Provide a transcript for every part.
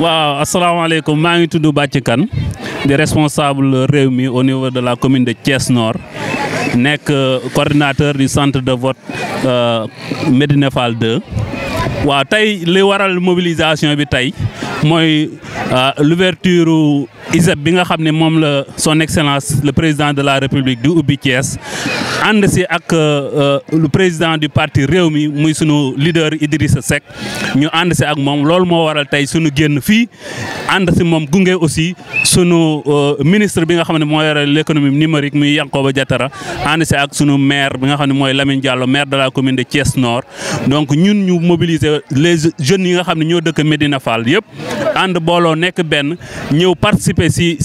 waaw asalaamaaleykum maa ngi tudd Bathie Kane di responsable Rewmi au niveau de la commune de Thiès Nord nekk coordinateur du centre de vote Médina Fall 2. waaw tey li waral mobilisation bi tey mooy l'ouverture ISEP bi nga xam ne moom la son excellence le président de la république di ubbi Thiès ànd si ak le président du parti Rewmi muy sunu leader Idrissa Seck ñu ànd si ak moom loolu moo waral tey sunu génn fii ànd si moom gunge aussi sunu ministre bi nga xam ne moo yore l'économie numérique muy Yankhoba Diattara ànd si ak sunu maire bi nga xam ne mooy Lamine Diallo maire de la commune de Thiès Nord donc ñun ñu mobiliser les jeunes yi nga xam ne ñoo dëkk Médina Fall yëpp ànd booloo nekk benn ñëw participer si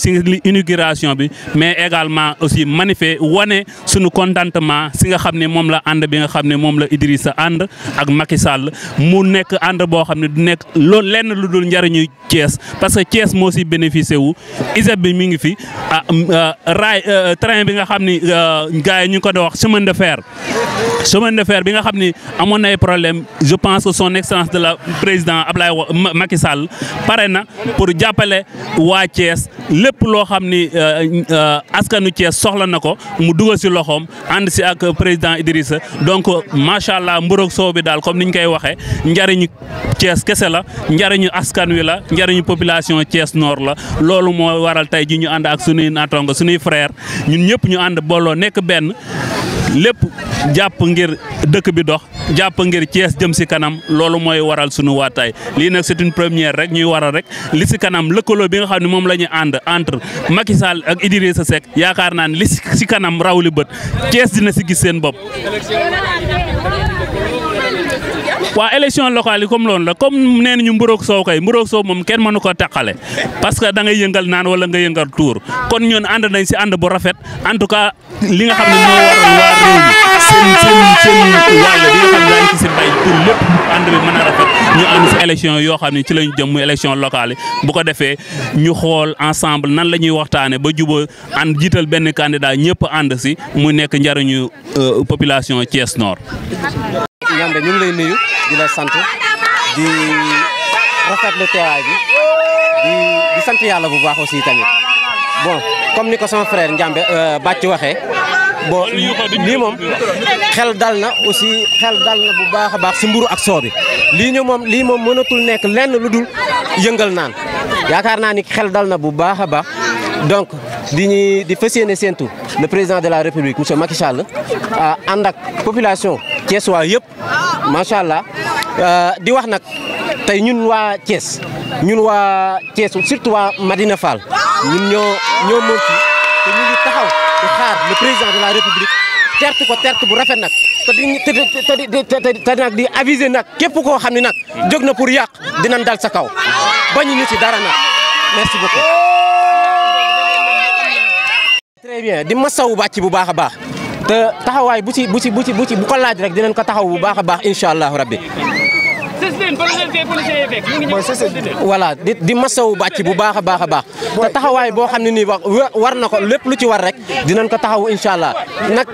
inauguration bi mais également aussi manifester wane sunu contentement si nga xam ne moom la ànd bi nga xam ne moom la Idrissa ànd ak Macky Sall mu nekk ànd boo xam ne du nekk loolu lenn lu dul njariñu Thiès parce que Thiès moo si bénéficié wu ISEP bi mi ngi fi train bi nga xam ni gars yi ñu ko doon wax chemin de fer bi nga xam ni amoon na ay problème je pense que son excellence de la président Ablaye Macky Sall pare na pour jàppale waa Thiès lépp loo xam ni askanu Thiès soxla na ko mu dugal si loxoom ànd si ak président Idrissa donc macha allah mburoog soow bi daal comme niñ koy waxee njariñu Thiès kese la njariñu askan wi la njariñu population Thiès Nord la loolu moo waral tey ji ñu ànd ak sunuy naataango sunuy frère ñun ñëpp ñu ànd booloo nekk benn lépp jàpp ngir dëkk bi dox jàpp ngir Thiès jëm si kanam loolu mooy waral sunu waataay lii nag c'est une première rek ñuy waral rek li si kanam lëkkaloo bi nga xam ne moom la ñu ànd entre Macky Sall ak Idrissa Seck yaakaar naa ne li si kanam raw li bët Thiès dina si gis seen bopp. waa élection locale yi comme loolu la comme nee nañu mburoog soow kay mburoog soow moom kenn mënu ko teqale parce que da ngay yëngal naan wala nga yëngal tuur kon ñun ànd nañ si ànd bu rafet en tout cas li nga xam ne moo waral waa réew mi seen wàll bi nga xam ne daañu ci si bay pour lépp ànd bi mën a rafet ñu ànd si élection yoo xam ne ci lañu jëm muy élection locale yi bu ko defee ñu xool ensemble nan la ñuy waxtaane ba jubóo ànd jiital benn candidat ñëpp ànd si mu nekk njariñu population Thiès Nord. Ñambe ñu ngi lay nuyu di la sant di rafetlu teewaay bi di sant yàlla bu baax aussi tamit bon comme ni ko sama frère Ndiambe Bathie waxee bon lii moom xel dal na bu baax a baax si mburu ak soo bi lii moom mënatul nekk lenn lu dul yëngal naan yaakaar naa ni xel dal na bu baax a baax donc di fas yéene séentu le président de la république monsieur Macky Sall ànd ak population Thiès waa yëpp macha allah di wax nag tey ñun waa Thiès surtout waa Médina Fall ñun ñoo mën ci te ñu ngi taxaw di xaar le président de la république terte bu rafet nag te nag di aviser nag képp koo xam ne nag jóg na pour yàq dinañ dal sa kaw bañu ñu ci dara nag merci beaucoup. très bien di masawu Bathie bu baax a baax te taxawaay bu ko laaj rek dinañ ko taxaw bu baax a baax incha allahu rabbi. voilà di masawu Bathie bu baax a baax te taxawaay boo xam ne nii war na ko lépp lu ci war rek dinañ ko taxaw incha allah nag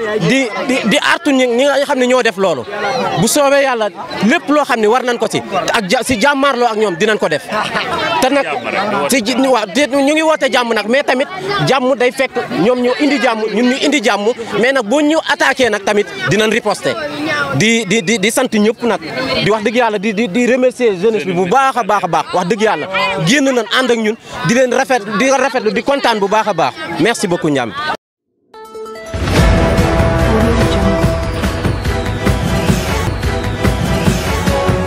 di artu ñi nga xam ne ñoo def loolu bu soobee yàlla lépp loo xam ne war nañ ko ci ak si jàmmaarloo ak ñoom dinañ ko def te nag ñu ngi woote jàmm nag mais tamit jàmm day fekk ñoom ñoo indi jàmm ñun ñu indi jàmm mais nag boo ñu attaqué nag tamit dinañ riposter di sant ñëpp nag di wax dëgg yàlla di remercier jeunesse bi bu baax a baax wax dëgg yàlla génn nañ ànd ak ñun di leen rafetlu di kontaan bu baax a baax merci beaucoup Ndiambe.